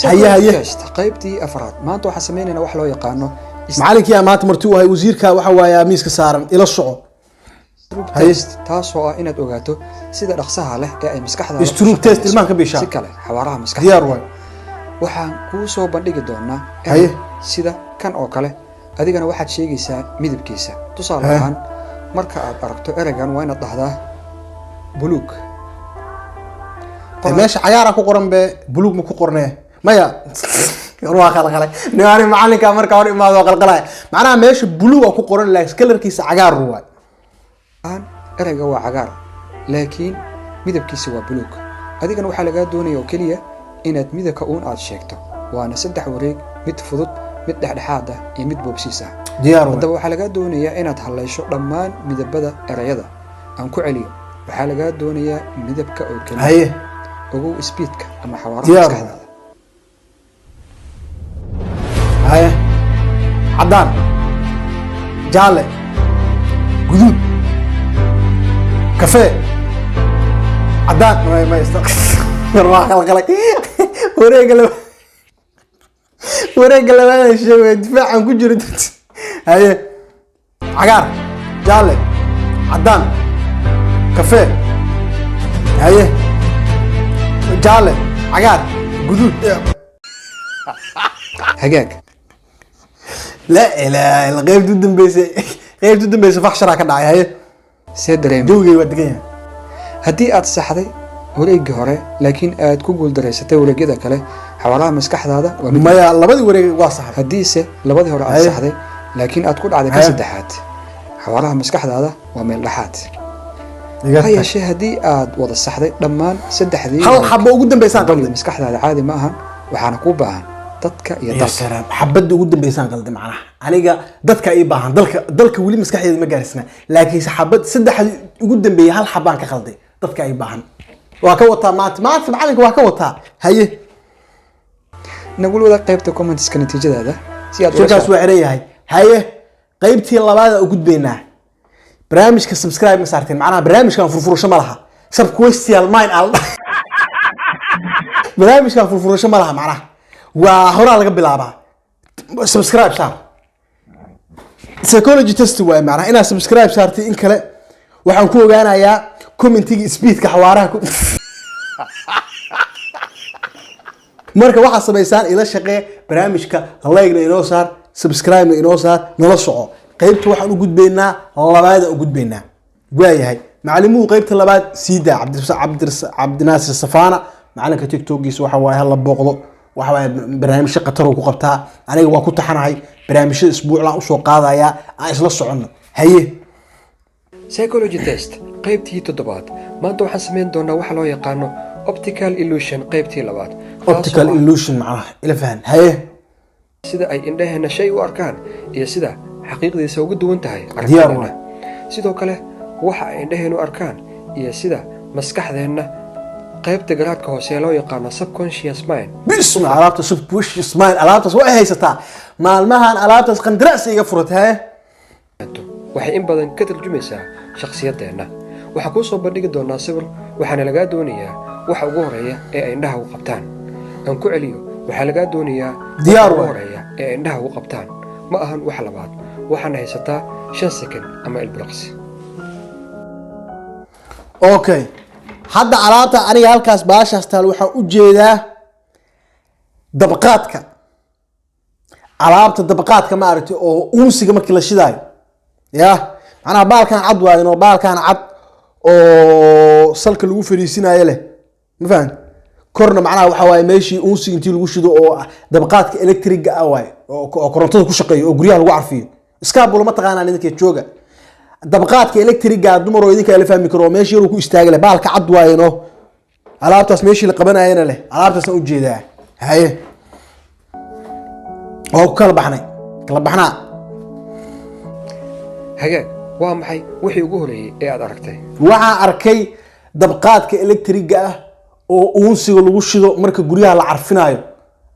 Haye, haye. Test qaybtii afraad. Maanta waxaan sameynaynaa wax loo yaqaano Macalinkii aa maanta marti u ahay wasiirka waxa waaye miiska saaran ila soco. Stroop Haye. test, taasoo ah inaad ogaato sida dhaqsaha leh ee ay maskaxdaada u Stroop test, shaqeynayso. ilmaha ka biishaa. Si kale, xawaaraha maskaxda. Diyaar waay. Waxaan kuu soo bandhigi doonaa Haye. erey sida kan oo kale, adigana waxaad sheegaysaa midabkiisa. Tusaale Haye. ahaan, marka aad aragto ereygan, waa inaad dhahdaa "buluug". Ee, meesha cagaara ku qoran be, buluug ma ku qornee? Maya, war waa qalqalay nimaani. Macalinka markaa hor imaado waa qalqalaya. Macnaha meesha buluug aa ku qoran, laakiin colorkiisa cagaar waay. Ahaan, ereyga waa cagaar, laakiin midabkiisa waa buluug. Adigana waxaa lagaa doonaya oo keliya inaad midabka uun aad sheegto, waana saddex wareeg: mid fudud, mid dhexdhexaad ah iyo mid boobsiis ah. Diyaar waay. Haddaba, waxaa lagaa doonayaa inaad halleysho dhammaan midabada ereyada. Aan ku celiyo: waxaa lagaa doonayaa midabka oo keliya. Haye. Ogow speedka ama xawaaraha Diyaar. maskaxdaada. Haye, caddaan, jaalle, guduud, kafee, caddaan. May, may, war waa qalqalay. Wareega laba, wareega labaad sheegay, difaacan ku jiro. Haye, cagaar, jaalle, caddaan, kafee. Haye, jaalle, cagaar, guduud. Hagaag. Laa ilaaha illa. Qaybta u dambeysay, qaybta u dambeysay faxsharaa ka dhacay. Haye. See dareemay? Jawgay waa degan yahay. Haddii aad saxday wareeggii hore, laakiin aad ku guuldareysatay wareegyada kale, xawaaraha maskaxdaada waa mid Maya, labadii wareeg waa saxay. Haddiise labadii hore aad Haye. saxday, laakiin aad ku dhacday ka Haye. saddexaad, xawaaraha maskaxdaada waa meel dhexaad. Iga Ha tag. yeeshee, haddii aad wada saxday dhammaan saddexdii Hal wareeg, xabo ugu dambeysaan baliga qalday. maskaxdaada caadi ma ahan, waxaana kuu baahan dadka iyo Ya dalka. Salaam, xabadda ugu dambeysaan qalday. Macnaha aniga dadka ii baahan, dalka, dalka weli maskaxdeeda ma gaarsna, laakiin xabad saddexdii ugu dambeeyay hal xabaan ka qalday. Dadka ii baahan waa ka wataa maanta. Maanta macalinka waa ka wataa. Haye. Nagula wadaag qaybta commentska natiijadaada si aad ula Shirkaas waa xiran yahay. Haye, qaybtii labaad u gudbaynaa. Barnaamijka subscribe ma saarteen? Macnaha barnaamijkan furfurasho ma laha, subconscious mind al barnaamijkan furfurasho ma laha. Macnaha waa horaa laga bilaabaa. Subscribe saar. Psychology test waaye. Macnaha inaad subscribe saartay in kale waxaan ku ogaanayaa commentiga speedka xawaaraha ku. Marka waxaad samaysaan, ila shaqee barnaamijka, like-na inoo saar, subscribe-na inoo saar, nala soco. Qaybta waxaan u gudbaynaa labaadaan u gudbaynaa. Waayahay, macalimuhu qaybta labaad sii daa. Cabdinaasir Safaana, macalinka TikTokiisa waxa waaye hala booqdo. Waxa waaye barnaamijyo khatar uu ku qabtaa. Aniga waa ku taxanahay barnaamijyada, isbuuclaan usoo qaadayaa. Aan isla soconno. Haye. Psychology test qaybtii toddobaad. Maanta waxaan samayn doonaa waxa loo yaqaano optical illusion qaybtii labaad, taasoo Optical ah illusion, macnaha ila fahan. Haye. sida ay indhaheena shay u arkaan iyo sida xaqiiqdiisa uga duwan tahay Diyaar aragtideenna. Waay. Sidoo kale, waxa ay indhaheenu arkaan iyo sida maskaxdeenna qaybta garaadka hoose ee loo yaqaano subconscious mind Bismi, alaabta subconscious mind, alaabtaas way haysataa maalmahan. Alaabtaas qandaraas iga furatay. Haye. waxay in badan ka tarjumaysaa shakhsiyaddeenna. Waxaan kuu soo bandhigi doonaa sawir, waxaana lagaa doonayaa waxa ugu horeeya ee ay indhaha u qabtaan. Aan ku celiyo: waxaa lagaa doonayaa Diyaar waxa ugu waay. horeeya ee ay indhaha u qabtaan, ma ahan wax labaad. Waxaana haysataa 5 second ama ilbiriqsi. Okay, hadda alaabta aniga halkaas baashaas taal waxaan u jeedaa dabqaadka, alaabta dabqaadka, ma aragtay, oo uunsiga markii la shidaayo. Ya, macnaha baalkan cad waayo, baalkan cad oo salka lagu fariisinayo leh, ma fahan? Korna macnaha waxa waaye meeshii uunsiga intii lagu shido oo dabqaadka electriga ah waaye, oo korontada ku shaqeeyo oo guryaha lagu carfiyo. Iskaabulo ma taqaanaan idinka jooga? Dabqaadka electriga, dumar oo idinka la fahmi karo, oo meeshii yaruu ku istaagi leh, baalka cad waaye. No, alaabtaas meeshii la qabanayana leh, alaabtaasna ujeedaa. Haye, waa ku kala baxnay, kala baxnaa. Hagaag, waa maxay wixii ugu horeeyey ee aad aragtay? Waxaan arkay dabqaadka electriga ah oo uunsiga lagu shido marka guryaha la carfinaayo.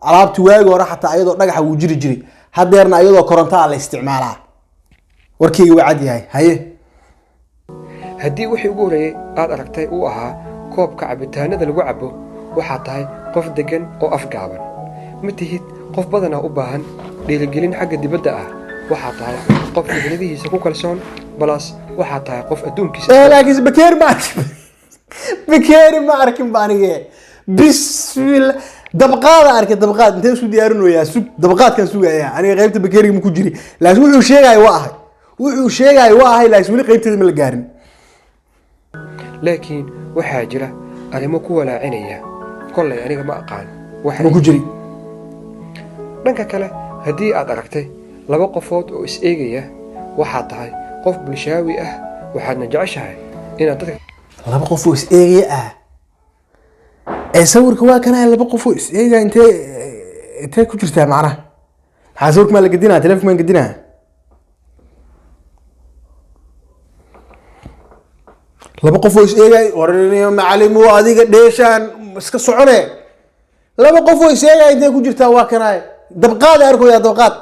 Alaabti waagi hore xataa ayadoo dhagaxa wuu jiri jiray, hadeerna ayadoo korontaa la isticmaalaa. Warkeyga waa cad yahay. Haye. Haddii wixii ugu horeeyey aad aragtay uu ahaa koobka cabitaanada lagu cabo, waxaad tahay qof deggan oo afgaaban. Ma tihid qof badanaa u baahan dhiirigelin xagga dibadda ah. Waxaa tahay qof fikradihiisa ku kalsoon, plus waxaa tahay qof adduunkiisa. Laakiin bakeeri ma arkin, bakeeri ma arkin ba anige. Bismillah, dabqaada arkay, dabqaad intee isku diyaarinoyaa? Sug, dabqaadkan sugaya aniga. Qaybta bakeeriga ma ku jiri, laakiin wuxuu sheegaya waa ahay, wuxuu sheegaya waa ahay, laakiin weli qaybteeda ma la gaarin. Laakiin waxaa jira arrimo ku walaacinaya. Kollay aniga ma aqaan waxa. Ma ku jiri. Dhanka kale, haddii aad aragtay laba qofood oo is eegaya, waxaad tahay qof bulshaawi ah, waxaadna jeceshahay inaad dadka Laba qof oo is eegaya ah ee sawirka waa kana. Laba qof oo is eegaya intee ku jirtaa? Macnaha maxaa sawirka maa la gedinaa? Telefonka maan gedinaa? Laba qof oo is eegay warniyo macalimu, adiga dheeshaan iska socone. Laba qof oo is eegaya intee ku jirtaa? Waa kana, dabqaad arkoyaa, dabqaad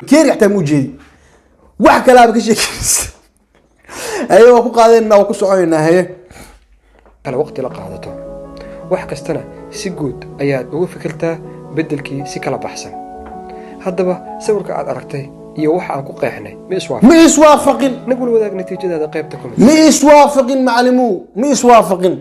keeri xataa ma ujeedi, wax kalaaba ka sheekeysa. Haye, waa ku qaadeenna, waa ku soconaynaa. Haye. Kale waqti la qaadato, wax kastana si guud ayaad uga fikirtaa beddelkii si kala baxsan. Haddaba sawirka aad aragtay iyo waxa aan ku qeexnay ma iswaafaq? Ma iswaafaqin. Nagula wadaag natiijadaada qaybta comment. Ma iswaafaqin macalimu, ma iswaafaqin.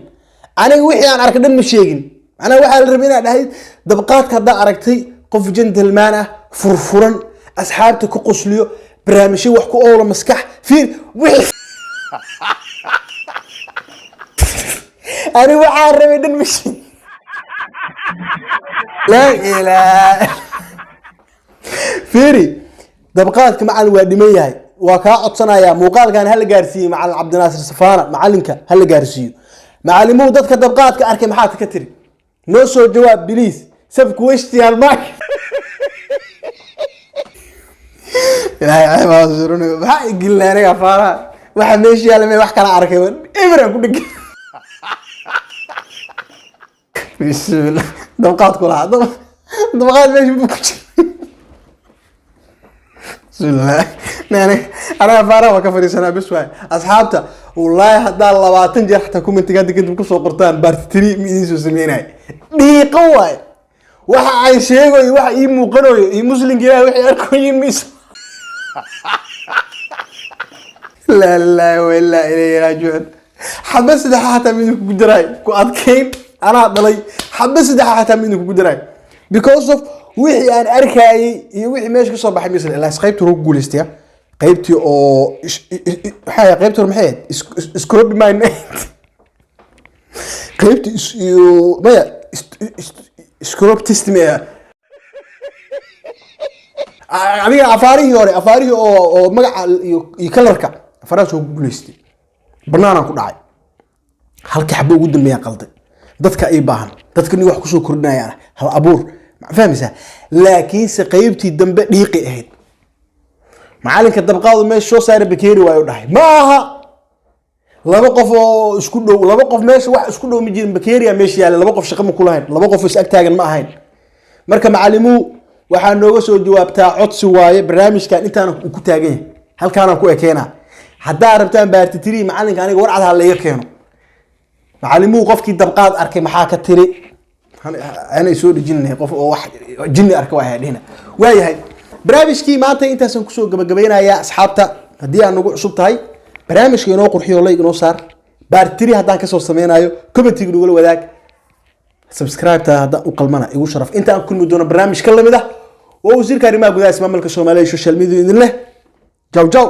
Aniga wixii aan arkay dhan ma sheegin. Macnaha waxaa la rabay inaad dhahayd dabqaadka haddaa aragtay qof gentleman ah, furfuran, asxaabta ku qosliyo, barnaamijyo wax ku oolo, maskax fiir. Wixii ani waxaan rabay dhan ma sheegin. Laa ilaaha. Fiiri, dabqaadka macalin waa dhiman yahay. Waa kaa codsanayaa muuqaalkan hala gaarsiiyo macalin Cabdinaasir Safaana, macalinka hala gaarsiiyo. Macalimuhu, dadka dabqaadka arkay maxaad ka tiri? Noo soo jawaab please, sab question mark. Ilaahay ceeb ha surinayo. Maxaa igilnay aniga afaaraha? Waxa meesha yaalla mee? Wax kala arkay ibra ku dheg. Bismillah, dabqaad ku lahaa, dabqaad meesha buu ku jira. Bismillah, nani anaga afaaraha waa ka fadhiisanaa. Bes waay asxaabta, wallaahi haddaa 20 jeer xataa commentiga hadda kadib kusoo qortaan part 3 ma idiin soo sameynay. Dhiiqo waay. Waxa aan sheegayo, waxa ii muuqanayo iyo muslimka Ilaah waxay arkoyin mis. Laa ilaaha wa illaa ilayhi raajicuun. Xaba saddexa xataa ma idinku daraay, ku adkayn anaa dhalay. Xaba saddexa xataa ma idinku daraay because of wixii aan arkayay iyo wixii meesha kasoo baxay. Misla ilaas qaybtii hore ku guuleystaya, qaybtii oo maxay ahayd? Qaybtii hore maxay ahayd? Scrubby my night. Qaybtii iyo maya scrub test maya. Adiga afaarihii hore, afaarihii oo magaca iyo kalarka afaarahaas oo ku guuleystay, banaanaan ku dhacay. Halkii xabo ugu dambeeyaan qalday. Dadka ii baahan, dadka ni wax kusoo kordhinayaan hal abuur, ma fahmaysaa? Laakiinse qaybtii dambe dhiiqi ahayd. Macalinka dabqaadu meesha soo saara bakeeri waayo dhahay. Ma aha laba qof oo isku dhow, laba qof meesha wax isku dhow ma jirin. Bakeeriya meesha yaalla, laba qof shaqo ma kulahayn, laba qof is agtaagan ma ahayn. Marka macalimuhu, waxaa nooga soo jawaabtaa, codsi waaye. Barnaamijkan intaana uu ku taagan yahay, halkaanaan ku ekeenaa. Haddaa rabtaan part 3, macalinka aniga warcad ha layga keeno. Macalimuhu, qofkii dabqaad arkay maxaa ka tiri? Anay soo dhejinay qof oo wax jinni arka waa dhihina. Waayahay, barnaamijkii maanta intaasaan kusoo gabagabeynayaa. Asxaabta, haddii aad nagu cusub tahay, barnaamijka inoo qurxiyo, like inoo saar. Part 3 haddaan kasoo sameynayo, commentiga nagula wadaag. Subscribe-ta haddaan u qalmana igu sharaf. Intaan kulmi doono barnaamij ka lamid ah, waa wasiirka arrimaha gudaha ismaamulka Soomaaliya social media idin leh. Jaw jaw.